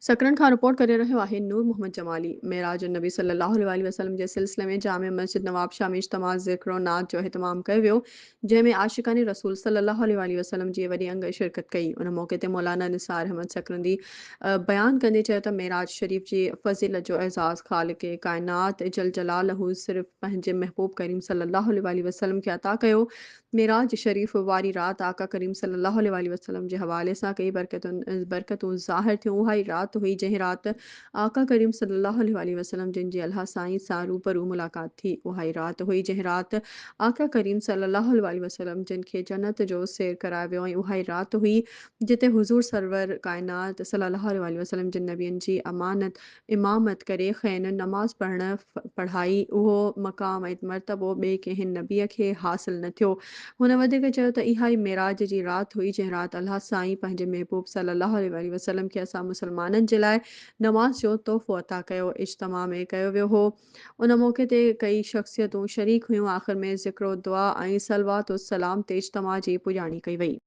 سڪرنڊ کان رپورٽ ڪري رهيو آهي نور محمد جمالي معراج النبي صلي الله عليه واٰله وسلم جي سلسلي ۾ جامع مسجد نوابشاهه ۾ اجتماع ذڪر و نعت جو اهتمام ڪيو ويو جنهن ۾ عاشقان رسول صلي الله عليه واٰله وسلم جي وڏي انگ شرڪت ڪئي ان موقعي تي مولانا نثار احمد سڪرندي بيان ڪندي چيو ته معراج شريف جي فضيلت جو اعزاز خالق ڪائنات جل جلاله صرف پنهنجي محبوب ڪريم صلي الله عليه واٰله وسلم کي عطا ڪيو معراج شريف واري رات آقا ڪريم صلي الله عليه واٰله وسلم جي حوالي سان ڪيئي برڪتون ظاهر ٿيون اها ئي رات هئي جنهن رات آقا ڪريم صلي الله عليه واٰله وسلم جن جي الله سائين سان روبرو ملاقات ٿي اها ئي رات هئي جنهن رات آقا ڪريم صلي الله عليه واٰله وسلم جن کي جنت جو سير ڪرايو ويو ۽ اها ئي رات هئي جتي حضور سرور ڪائنات صلي الله عليه واٰله وسلم جن نبين جي امانت امامت ڪري کين نماز پڙهڻ پڙهائي، اهو مقام ۽ مرتبو ٻئي ڪنهن نبيء کي حاصل نه ٿيو. هن وڌيڪ چيو ته اها ئي معراج جي رات هئي جنهن رات الله سائين پنهنجي محبوب صلي الله عليه واٰله وسلم کي اسان مسلمانن جي لاء نماز جو تحفو عطا ڪيو. اجتماع ۾ ڪيو ويو هو. ان موقعي تي ڪيئي شخصيتون شريڪ هيون. آخر ۾ ذڪر و دعا ۽ صلوات و سلام تي اجتماع جي پڄاڻي ڪئي وئي.